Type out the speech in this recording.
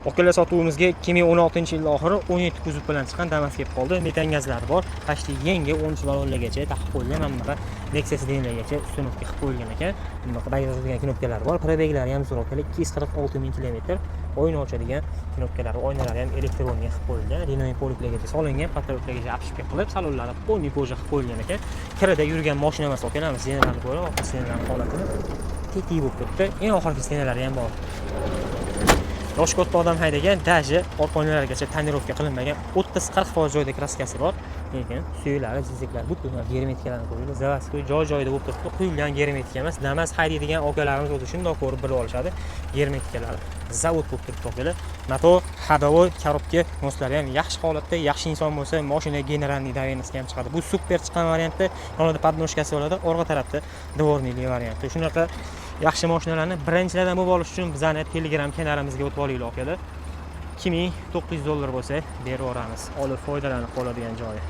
Okalar, sotuvimizga 2016-yil oxiri 17 kuzov bilan chiqqan Damas kelib qoldi. Metan gazlari bor. Почти yangi, 13 balonlargacha taqib qo'yilgan. Mana bunaqa Nexia сиденье largacha установка qilib qo'yilgan ekan. Bunaqa bagajga knopkalari bor. Пробег lari ham zo'r, akalar, 246 ming kilometr. Oyna ochadigan knopkalari, oynalari ham электронный qilib qo'yilgan. Linoy poliklargacha solingan, потолок largacha обшивка qilib, salonlari полный кожа qilib qo'yilgan ekan. Kirida yurgan mashina emas, akalar, сиденье larni ko'rib, orqa сиденье larni holatini tetik bo'lib turibdi. Eng oxirgi сиденье lari ham bor. Yoshi katta odam haydagan, даже orqa oynalargacha тонировка qilinmagan, 30-40% joyda краска si bor, lekin suyaklari, jizzaklari butun germetikalarni qo'yildi, заводской joy joyida bo'lib turibdi, quyilgan germetika emas. Damas haydaydigan akalarimiz o'zi shundoq ko'rib bilib olishadi, germetikalari zavod bo'lib turibdi, akalar. Motor ходовой, коробка, мост lari ham yaxshi holatda. Yaxshi inson bo'lsa, moshina генеральный доверенность ga ham chiqadi. Bu super chiqqan variantda yonida подножка si bo'ladi, orqa tarafda дворник li variantda. Shunaqa yaxshi mashinalarni birinchilardan bo'lib olish uchun bizani Telegram kanalimizga o'tib olinglar, akalar. 2900 dollar bo'lsa, berib yuboramiz, olib foydalanib qoladigan joyi.